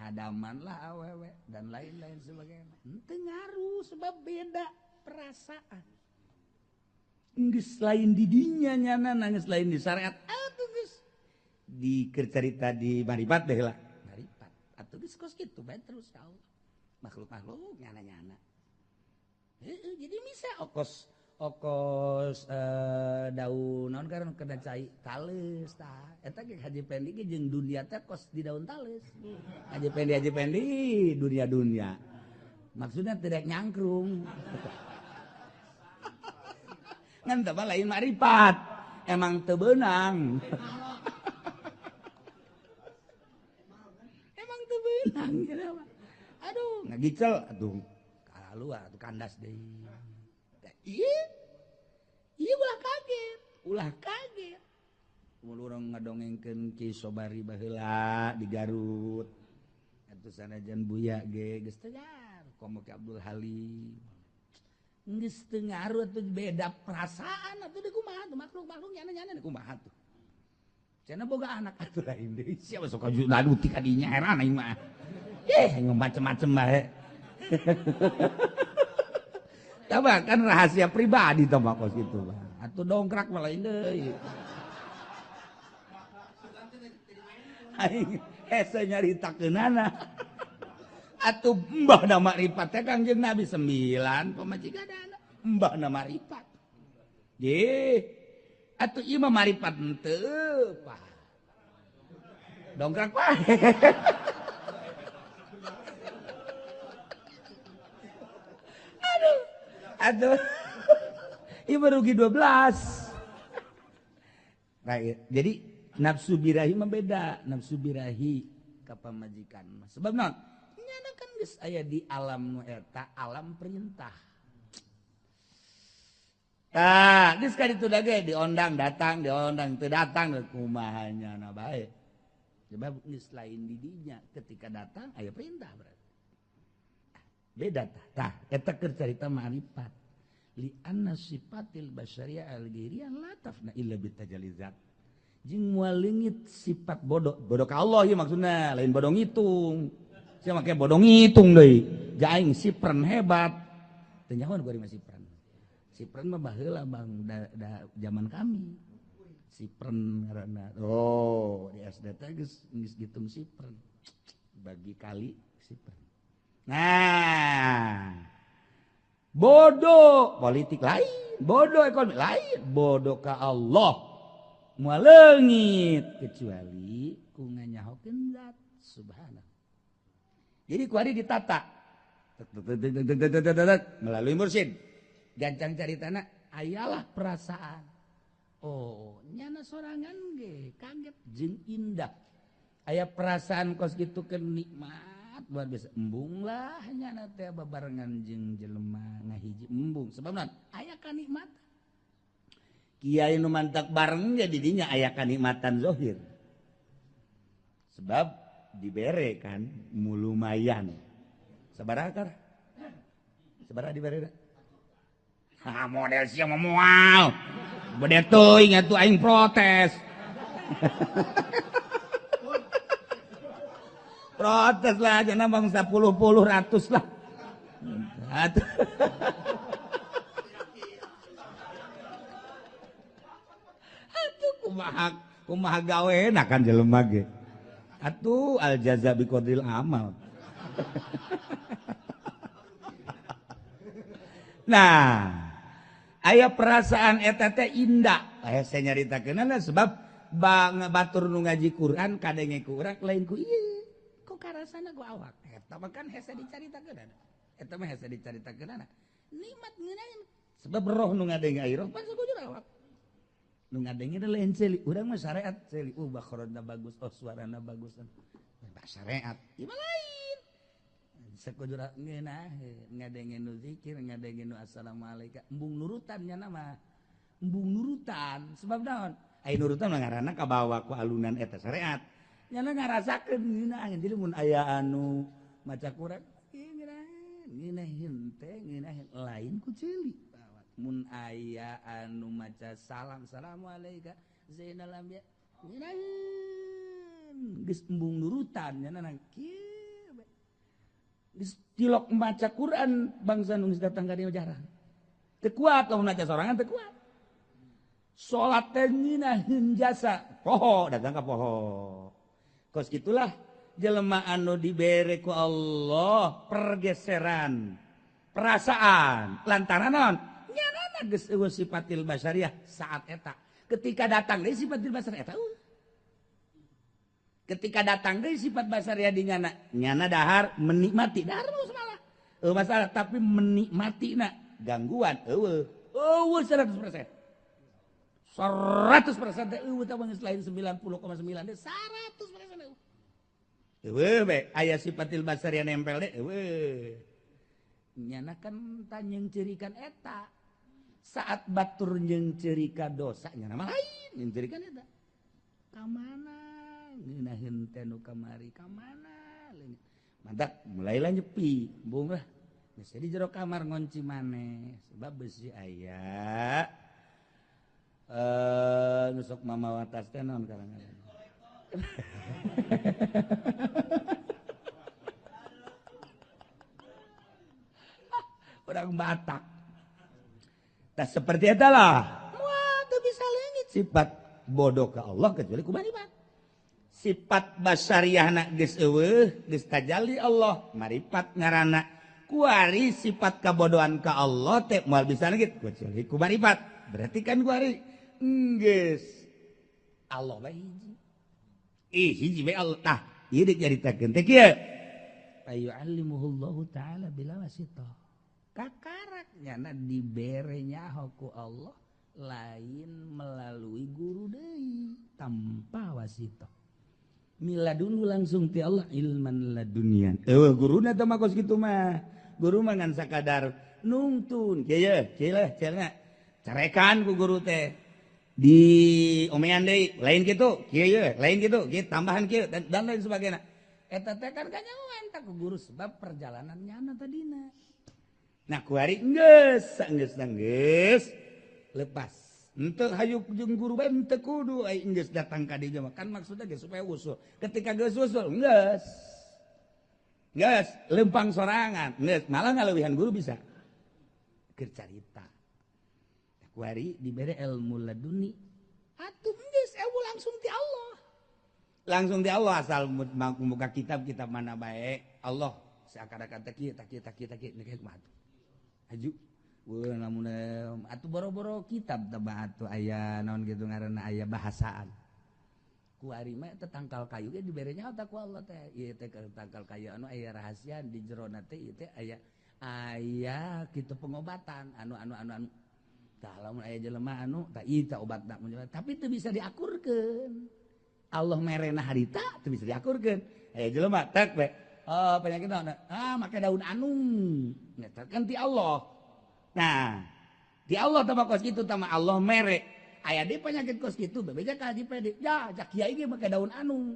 Ngahadaman lah awewe dan lain-lain sebagainya. Henteu ngaruh sebab beda perasaan. Geus lain di dinya nyana geus lain di syariat. Atuh geus di cerita di maripat deh lah. Maripat. Atuh geus kos kitu bae terus ka Allah. Makhluk-makhluk nyana-nyana. Heeh, jadi bisa okos okos daun naon karena kena cai tales tah eta ge Haji Pendi ge jeung dunia teh kos di daun tales. Haji Pendi dunia-dunia. Maksudnya tidak nyangkrung. Ngan teh lain maripat. Emang teu beunang. Emang teu beunang kenapa? Aduh, ngagicel atuh kalalu atuh kandas deui. Iya, iya ulah kaget. Mun urang ngadongengkeun Ki Sobari baheula di Garut. Atuh sanajan Buya ge geus teu ngaruh, komo Ki Abdul Halim. Geus teu ngaruh atuh beda perasaan atuh di kumaha tuh makhluk-makhluk nyana-nyana di kumaha tuh. Cenah boga anak atuh lain deui. Siapa sok lalu ti kadinya heran aing mah. Yeh, macem-macem bae. Coba kan rahasia pribadi toh kos gitu bah. Atuh dongkrak malah deui. Aing hese nyaritakeunana. Atuh mbah na maripat teh Kangjeng Nabi 9 pamajikanana. Mbah na maripat. Ye. Atuh ieu mah maripat henteu, Pak. Dongkrak wae. Aduh, ieu rugi 12. Nah, jadi nafsu birahi mah beda, nafsu birahi ka pamajikan mah. Sebab naon? Nyana kan geus aya di alam nu eta, alam perintah. Tah, geus ka ditu ge diondang datang, diondang teu datang kumaha nyana bae. Sebab geus lain di dinya, ketika datang aya perintah berarti. Beda tah, eta keur carita ma'rifat. Li anna sifatil basyariah al-ghairiyah la tafna illa bitajallizat. Jeung moal leungit sifat bodoh, bodoh ka Allah ieu maksudna, lain bodoh ngitung. Sia make bodoh ngitung deui. Ja aing sipren hebat. Teu nyahoan gua mah sipren. Sipren mah baheula Bang da zaman kami. Sipren ngaranna. Oh, di SD teh geus ngitung sipren. Bagi kali sipren. Nah, bodoh politik lain, bodoh ekonomi lain, bodoh ka Allah moal leungit kecuali ku nganyahokeun zat subhanahu. Jadi ku ari ditata melalui mursyid. Gancang caritana ayalah perasaan. Oh, nyana sorangan ge kaget jeung indah. Aya perasaan kos kitu keur nikmat. Luar biasa embung lah nyana teh babarengan jeung jelema ngahiji embung sebab naon aya kanikmatan kiai nu mantak bareng ge di dinya aya kanikmatan zahir sebab dibere kan lumayan sabaraha kar sabaraha dibere ha model sia mah moal bede teuing atuh aing protes. Protes lah, jangan bang 10 ratus lah. Atuh kumaha kumaha gawe na kan jelema ge. Atuh al jaza bi qadril amal. Nah, aya perasaan eta teh indah. Aya saya nyaritakeunana sebab bang batur nu ngaji Quran kadenge ku urang lain ku ieu. Karasana gua awak eta mah kan hese dicaritakeun eta mah hese dicaritakeun nikmat ngeunaheun sebab roh nu ngadenge ai roh pas sakujur awak nu ngadenge lain ceuli urang mah syariat ceuli bakhrajna bagus oh suarana bagus bah syariat ieu mah lain sakujur ngeunaheun ngadenge nu zikir ngadenge nu assalamualaikum embung nurutan nya mah embung nurutan sebab naon ai nurutan mah ngaranna kabawa ku alunan eta syariat nyana ngarasakeun ngeunaheun jadi mun aya anu maca Quran ngeunaheun teh ngeunaheun lain ku ceuli mun aya anu maca salam assalamualaikum zainal anbiya ngeunaheun geus embung nurutan nyana kieu Geus tilok maca Quran bangsa nu geus datang ka dieu jarang. Teu kuat lamun maca sorangan teu kuat. Salat teh ngeunaheun jasa, poho datang ka poho. Kos gitulah jelema anu dibere ku Allah pergeseran perasaan lantaran naon? Nyanana geus eueuh sifatil basyariah saat eta. Ketika datang deui sifatil basyariah eta eueuh. Ketika datang deui sifat basyariah di nyana, nyana dahar menikmati dahar masalah. Eueuh masalah tapi menikmatina gangguan eueuh. Eueuh 100%. 100% teh eueuh teh geus lain 90,9 teh 100% eueuh. Eueuh bae aya sifatil basyariah nempel deh eueuh. Nyana kan tanyeng cirikan eta. Saat batur nyengcerikan dosa nyana mah lain nyengcerikan eta. Ka mana ngeunaheun teh nu kamari ka mana? Mantak mulailah nyepi, embung lah. Geus di jero kamar ngonci maneh sebab besi aya nusok mama watas teh naon kadang-kadang. Orang Batak. Tah seperti eta lah. Wah, teu bisa leungit sifat bodoh ke Allah kecuali ku maripat. Sifat basyariahna geus eueuh, geus tajalli Allah, maripat ngaranna. Kuari sifat kabodohan ka Allah teh moal bisa leungit kecuali ku maripat. Berarti kan kuari geus Allah bae hiji. Ih hiji bae Allah tah ieu deuk nyaritakeun teh kieu. Ayu'allimuhullahu ta'ala bila wasitah. Kakarak nyana dibere nyaho ku Allah lain melalui guru deui tanpa wasitah. Miladunhu langsung ti Allah ilman ladunian. Eueuh guruna teh mah kos kitu mah. Guru mah ngan sakadar nungtun kieu kieu lah cenah. Carekan ku guru teh di omean deui lain kitu kieu ye lain kitu kieu tambahan kieu dan lain sebagainya. Eta teh kan kanyahoan tah ku guru sebab perjalanan nyana tadina. Nah kuari geus geus geus lepas henteu hayu jeung guru bae henteu kudu ai geus datang ka dieu mah kan maksudna geus supaya usul. Ketika geus usul geus geus lempang sorangan geus malah ngaleuwihan guru bisa keur carita. Kuari dibere ilmu laduni atuh geus ilmu langsung ti Allah. Langsung ti Allah asal muka kitab-kitab mana bae Allah seakan-akan teh kieu tah kieu tah kieu tah kieu kieu kumaha tuh. Aju weuh lamun atuh boro-boro kitab teh atuh aya naon kitu ngaranna aya bahasaan. Kuari mah teh tangkal kayu ge dibere nyaho tah ku Allah teh. Ieu teh tangkal kayu anu aya rahasia di jerona teh ieu teh aya aya kitu pengobatan anu anu anu anu. Tah lamun aya jelema anu tah ieu tah obatna tapi teu bisa diakurkeun. Allah merena harita teu bisa diakurkeun. Aya jelema tek we. Oh penyakit naon? Ah make daun anu. Nya kan ti Allah. Nah, di Allah tah kos kitu tah Allah mere. Aya deui penyakit kos kitu bebeja ka Haji Pedi. Ya, jak kiai ge make daun anu.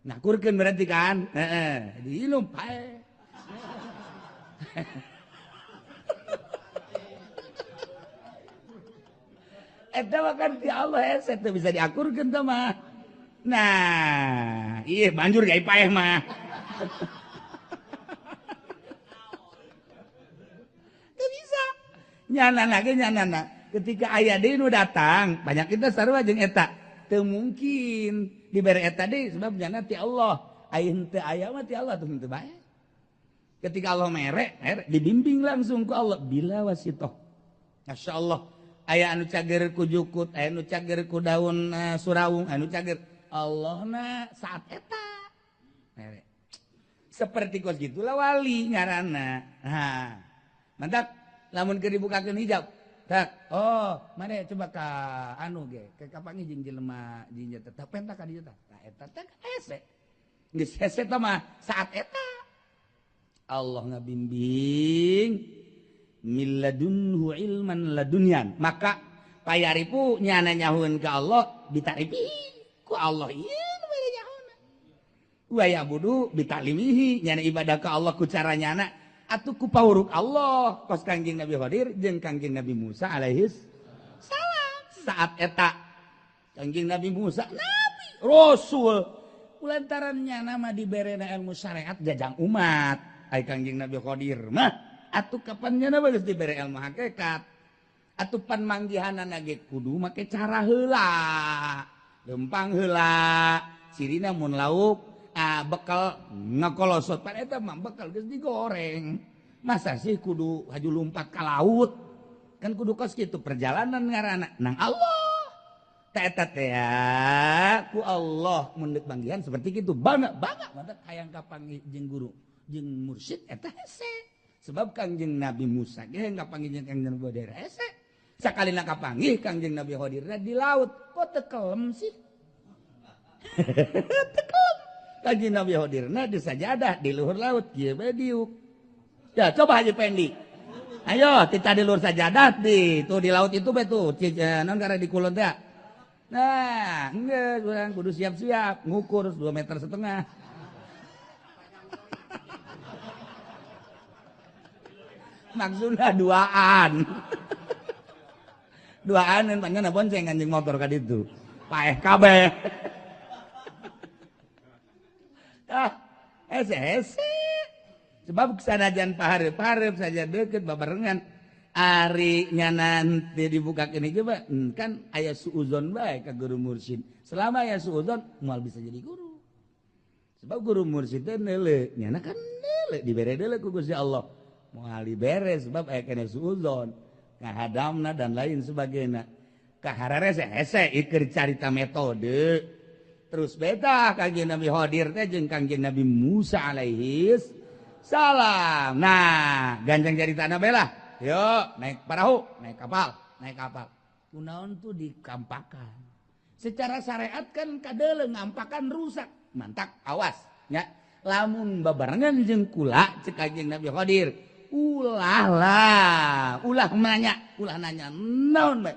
Ngakurkeun berarti kan? Heeh, diilum pae. Eta mah kan ti Allah hese teu bisa diakurkeun teh mah. Nah, ieu banjur gae paeh mah. Teu bisa. Nyanana ge nyanana. Ketika aya deui nu datang, banyak kita sarua jeung eta. Teu mungkin dibere eta deui sebab nyana ti Allah. Aya henteu aya mah ti Allah tuh henteu bae. Ketika Allah mere, dibimbing langsung ku Allah bila wasitoh. Masyaallah. Aya anu cager ku jukut, aya anu cager ku daun surawung, anu cager Allahna saat eta. Mere. Seperti kos gitulah wali ngaranna. Nah, mantap lamun keur dibukakeun hijab. Tak, oh, mane coba ka anu ge, ke kapangi jeung jelema jeung tetep penta ka dieu tah. Tah eta teh hese. Geus hese tah mah saat eta. Allah ngabimbing milladunhu ilman ladunyan. Maka payaripu nyana nyahueun ka Allah bitaripi ku Allah ieu nu bere nyahoona. Wa ya'budu bitalimihi nyana ibadah ka Allah ku cara nyana atuh ku pauruk Allah kos Kangjeng Nabi Khadir jeung Kangjeng Nabi Musa alaihis salam. Saat eta Kangjeng Nabi Musa nabi rasul lantaran nyana mah diberena ilmu syariat jajang umat. Ai Kangjeng Nabi Khodir mah atuh kapan nya geus dibere ilmu hakikat. Atuh pan manggihanana ge kudu make cara heula. Lempang heula, cirina mun lauk bekal ngakolosot pan eta mah bekal geus digoreng. Masa sih kudu haju lumpat ka laut? Kan kudu kos kitu perjalanan ngaranna nang Allah. Ta eta teh ku Allah mun deuk manggihan seperti kitu bangga bangga mantap hayang kapanggih jeung guru jeung mursyid eta hese. Sebab Kangjeng Nabi Musa ge kapanggih jeung Kangjeng Nabi Khodir hese. Sakalina kapanggih Kangjeng Nabi Khodirna di laut kok teu kelem sih? Teu kelem. Kangjeng Nabi Khodirna di sajadah di luhur laut kieu bae diuk. Ya coba Haji Pendi. Ayo kita di luhur sajadah di tuh di laut itu bae tuh non karena di kulon teh. Nah, geus urang kudu siap-siap ngukur 2,5 meter. Maksudna duaan. Duaan panjang bonceng anjing motor ka ditu. Paeh kabeh. Ah, hese-hese. Sebab sanajan pahareup-hareup saja deukeut babarengan. Ari nya nanti dibuka ini coba kan aya suuzon bae ka guru mursyid. Selama aya suuzon moal bisa jadi guru. Sebab guru mursyid teh neuleuh, nyana kan neuleuh dibere deuleuh ku Gusti Allah. Moal dibere sebab aya keneh suuzon, kahadamna dan lain sebagainya. Kahararese hese ieu carita metode. Terus beta Kangjeng Nabi Khodir teh jeung Kangjeng Nabi Musa alaihis salam. Nah, ganjang caritana bae lah. Yuk, naik parahu, naik kapal, naik kapal. Kunaon tuh dikampakan. Secara syariat kan kadeuleu ngampakan rusak. Mantak awas nya. Lamun babarengan jeung kula cek Kangjeng Nabi Khodir, ulah lah, ulah nanya naon bae.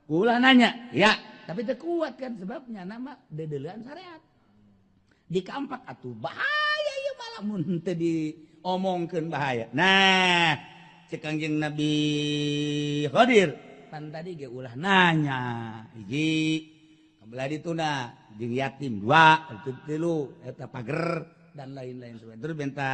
Ulah nanya, ya, tapi teu kuat kan sebabnya nama dedeulean syariat. Dikampak atuh bahaya ieu malah mun teu diomongkeun bahaya. Nah, cek Kangjeng Nabi Khodir pan tadi ge ulah nanya hiji kabelah dituna jeung yatim dua itu tilu eta pager dan lain-lain sebagainya. Terus benta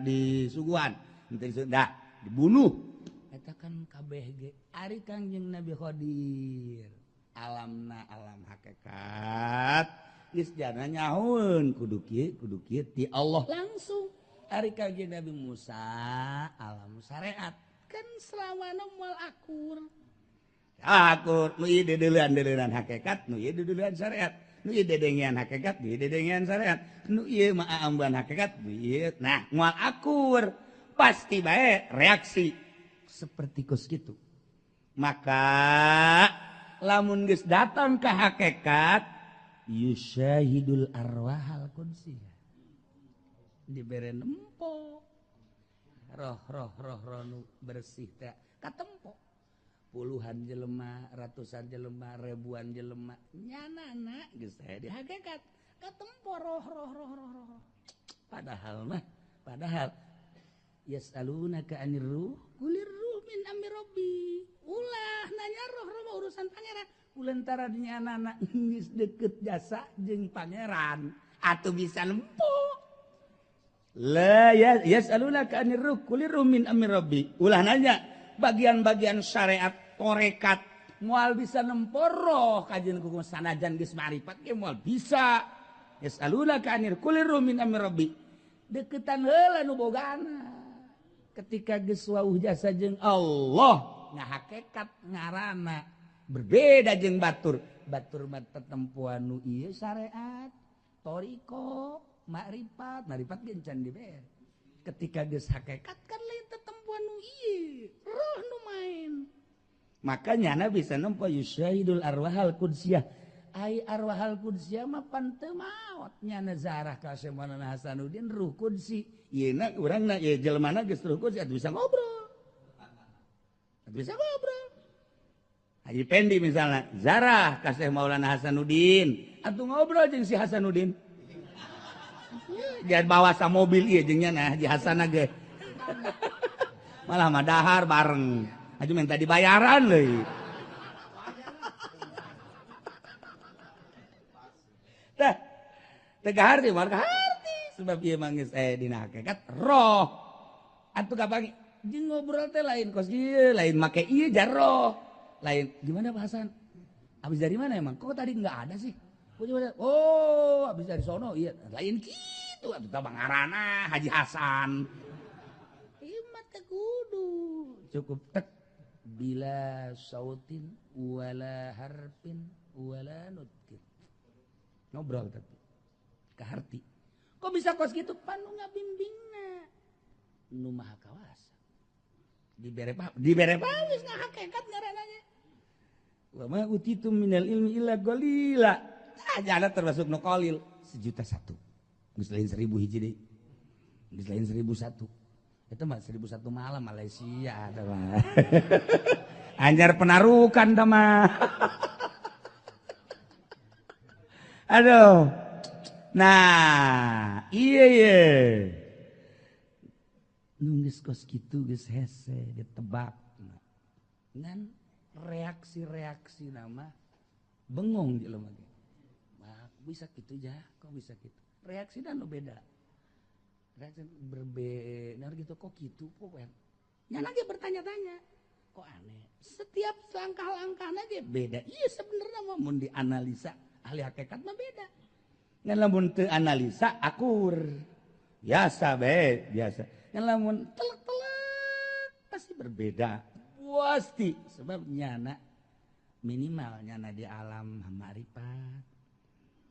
disuguhan henteu dah dibunuh eta kan kabeh ge ari Kangjeng Nabi Khodir alamna alam hakikat geus jana nyahoeun kudu kieu ti Allah langsung. Ari Kangjeng Nabi Musa alam syariat kan selama moal akur. Akur nu ieu dedeulean-dedeulean hakikat, nu ieu dedeulean syariat, nu ieu dedengean hakikat, nu ieu dedengean syariat, nu ieu mah aamban hakikat, nu ieu nah moal akur. Pasti bae reaksi seperti kos kitu. Maka lamun geus datang ka hakikat yusyahidul arwahal qudsiyah. Dibere nempo roh roh roh roh nu bersih teh katempo puluhan jelema, ratusan jelema, ribuan jelema nyanana geus teh di hakikat katempo roh roh roh roh roh. Padahal mah padahal yasalunaka anir ruh kulir ruh min amri rabbi. Ulah nanya roh roh urusan pangeran. Ulentara nyanana geus deket jasa jeung pangeran atuh bisa nempo. La yas'alunaka anir ruh kulir ruh min amri rabbi. Ulah nanya bagian-bagian syariat torekat moal bisa nempo roh kajian kuku sanajan geus marifat ge moal bisa. Yas'alunaka anir kulir ruh min amri rabbi. Deketan heula nu bogana. Ketika geus wauh jasa jeung Allah ngahakekat ngaranna berbeda jeung batur. Batur mah tetempuan nu ieu syariat toriko makrifat, makrifat ge can dibere. Ketika geus hakikat kan lain tetempuan nu ieu, roh nu main. Makanya nyana bisa nempo yusyahidul arwahal qudsiyah. Ai arwahal qudsiyah mah pan teu maot nyana zarah ka Syekh Maulana Hasanuddin ruh qudsi. Yeuna urangna ieu jelmana geus ruh qudsi atuh bisa ngobrol. Atuh bisa ngobrol. Haji Pendi misalnya zarah ka Syekh Maulana Hasanuddin, atuh ngobrol jeung si Hasanuddin. Jangan bawa sa mobil ieu jeung nya Haji Hasan ge. Malah mah dahar bareng. Haji minta dibayaran leuy. Tah, teu kaharti, moal kaharti. Sebab ieu mah geus aya dina hakikat roh. Atuh kapangi jeung ngobrol teh lain kos ieu, lain make ieu jarroh. Lain gimana Pak Hasan? Habis dari mana emang? Kok tadi enggak ada sih? Oh, habis dari sono iya. Lain kitu atuh tah ngaranna Haji Hasan. Ieu mah teh kudu cukup tek bila sautin wala harfin wala nutkin. Ngobrol tapi kaharti. Kok bisa kos kitu? Panu ngabimbingna. Nu Maha Kawasa. Dibere paham, dibere paham geus ngahakekat ngaranna. Wa ma utitum minal ilmi illa qalila. Ajana termasuk nu qalil 1.001. Geus lain 1000 hiji deui. Geus lain 1001. Eta mah 1001 malam Malaysia eta mah. Anjar penarukan tah mah. Aduh. Nah, iya iya. Nu geus kos kitu geus hese ditebak. Ngan reaksi-reaksi nama bengong jelema ge. Bisa gitu ya, kok bisa gitu. Reaksi dan beda. Reaksi berbeda gitu, kok gitu kok. Nya lagi bertanya-tanya, kok aneh. Setiap langkah-langkahnya ge beda. Iya sebenarnya mah mun dianalisa ahli hakikat mah beda. Ngan lamun teu analisa akur. Biasa bae, biasa. Ngan lamun telek-telek pasti berbeda. Pasti sebab nyana minimal nyana di alam marifat.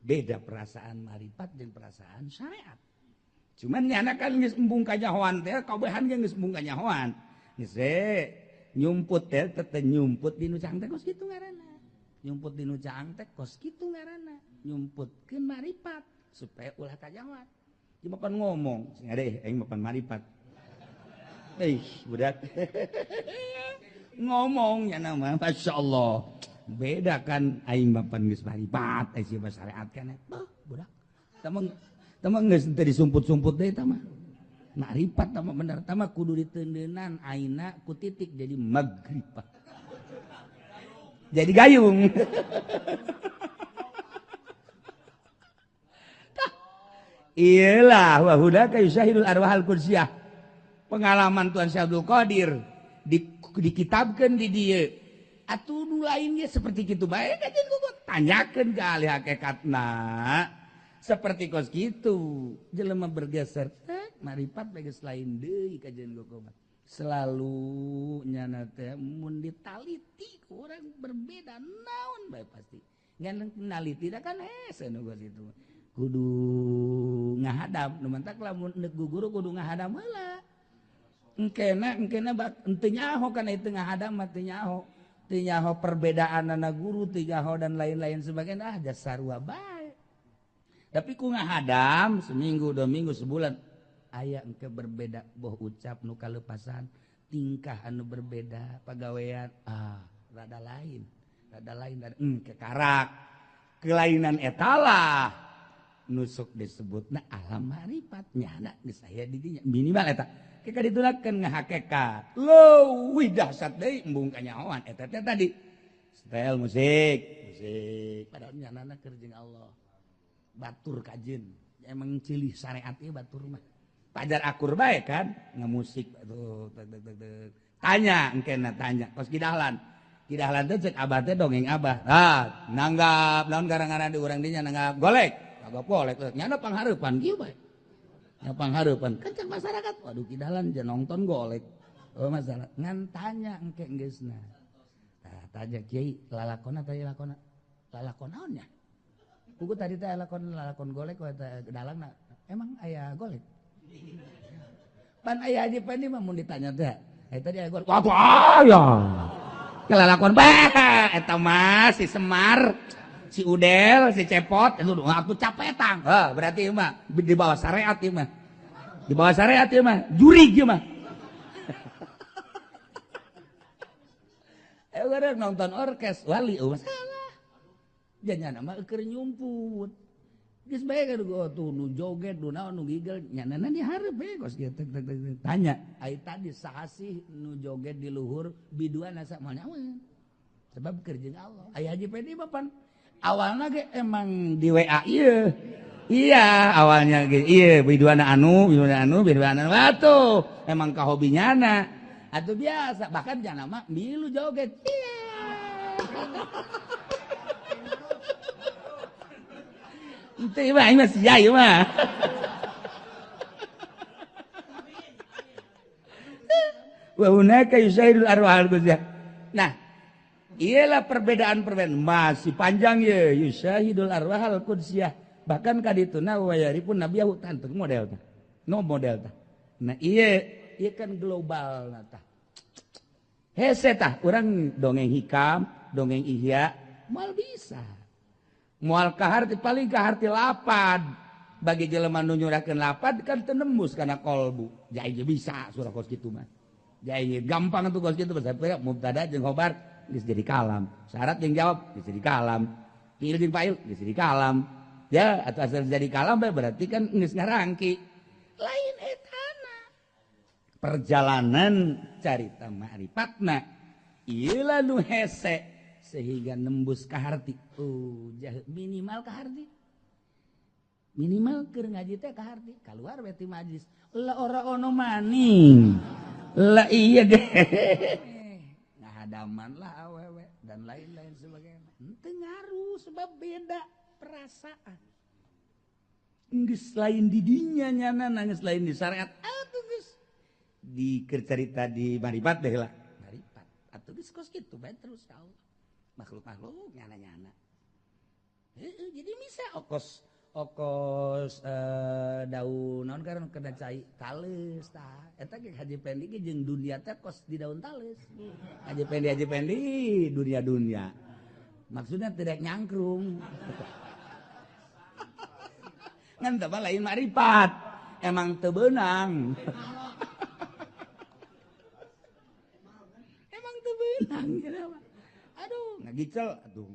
Beda perasaan marifat jeung perasaan syariat. Cuman nyana kan geus embung kanyahoan teh, kabehan ge geus embung kanyahoan. Geus nyumput teh teh nyumput di nu caang teh kos kitu ngaranna. Nyumput di nu caang teh kos kitu ngaranna. Nyumputkeun marifat supaya ulah kanyahoan. Ieu mah pan ngomong, sing ade aing mah pan marifat. Ih, budak. Ngomong nyana mah masyaallah. Beda kan aing bapan geus marifat, ai sia syariat kan. Bah, budak. Tama geus teu disumput-sumput deui tah mah. Marifat tah mah bener, tah mah kudu diteundeunan aina ku titik jadi magrifat. Jadi gayung. Tah. Iyalah wa hudaka yusahidul arwahal kursiyah. Pengalaman Tuan Syekh Abdul Qadir dikitabkeun di dieu. Atuh nu lainnya seperti kitu bae kajian kuku tanyakeun ke ahli hakikatna seperti kos kitu jelema bergeser teh marifat bae geus lain deui kajian kuku mah selalu nyana teh mun ditaliti ku urang berbeda naon bae pasti ngan naliti da kan hese nu geus itu kudu ngahadap nu mantak lamun neuk guru kudu ngahadam heula engkena engkena henteu nyaho kana itu ngahadam mah teu nyaho. Teu nyaho perbedaan anak guru, teu nyaho dan lain-lain sebagainya, ah jasarua bae. Tapi ku ngahadam seminggu, 2 minggu, sebulan, aya engke berbeda boh ucap nu kalepasan, tingkah anu berbeda, pagawean, ah rada lain, rada kekarak. Kelainan etalah nusuk disebutna alam marifat nyana geus aya di dinya minimal eta. Keka ditulakeun ngahakekat. Leuwih dahsyat deui embung kanyahoan eta teh tadi. Setel musik, musik padahal nyanana keur jeung Allah. Batur kajeun. Emang cilih syariat ieu batur mah. Pajar akur bae kan ngamusik tuh tek tek tek. Tanya engkena tanya kos Ki Dahlan. Ki Dahlan teh cek abah teh dongeng abah. Ah, nanggap naon gara-gara di urang dinya nanggap golek. Kagak golek nyana panghareupan kieu bae. Panghareupan kan cek masyarakat waduh Ki Dahlan je nonton golek oh masalah ngan tanya engke geusna tah tanya kiai lalakona tadi lakona lalakon naon nya kuku tadi teh lakon lalakon golek eta dalangna emang aya golek pan aya Haji Pendi mah mun ditanya teh eta tadi aya golek waduh aya lalakon bae eta mah si Semar si Udel, si Cepot, itu aku capetang. Heh, berarti mah di bawah syariat ieu mah. Di bawah syariat ieu mah, jurig ieu mah. Ayo nonton orkes wali oh masalah. Janyana mah keur nyumput. Geus bae kan tuh nu joget, nu naon nu gigel, nyanana dihareup bae kos kieu tek tek tek. Tanya, ai tadi saha sih nu joget di luhur biduan asa moal nyaweun. Sebab keur jeung Allah. Aya Haji Pendi mah pan awalna ge emang di WA ieu. Iya awalnya gitu. Iya biduana anu, biduana anu, biduana anu. Atuh emang kahobinyana. Atuh biasa bahkan jana mah milu joget. Iya. Henteu mah aing mah sia ieu mah. Wa hunaka yusairul arwah al-qudsiyah. Nah, iyalah perbedaan-perbedaan masih panjang ya yusyahidul arwah al-qudsiyah. Bahkan kadituna wayaripun nabiyahu tantang model tah. No model tah. Nah, iya ieu kan global tah. Hese tah urang dongeng hikam, dongeng ihya moal bisa. Moal kaharti paling kaharti lapad. Bagi jelema nu nyurahkeun lapad kan teu nembus kana kolbu. Jai bisa surah kos kitu mah. Jai gampang tuh kos kitu sampai mubtada jeung khobar geus jadi kalam. Syarat jeung jawab geus jadi kalam. Fiil jeung fa'il geus jadi kalam. Ya atau asal jadi kalam berarti kan geus ngarangki. Lain etana. Perjalanan carita ma'rifatna ieu lah nu hese sehingga nembus ka harti. Oh, minimal ka harti. Minimal keur ngaji teh ka harti, kaluar we ti majlis. Lah ora ono maning. Lah iya deh. Ngahadaman lah awewe dan lain-lain sebagainya. Henteu ngaruh sebab beda perasaan. Geus lain di dinya nyana, geus lain di syariat. Atuh geus di cerita di maripat deh lah. Maripat. Atuh geus kos kitu bae terus ka Allah. Makhluk-makhluk nyana-nyana. Heeh, jadi bisa okos okos daun naon karena kena cai tales tah eta ge Haji Pendi ge jeung dunia teh kos di daun tales. Haji Pendi dunia-dunia. Maksudnya tidak nyangkrung. Ngan teh lain maripat. Emang teu beunang. Emang teu beunang. Aduh, ngagicel atuh.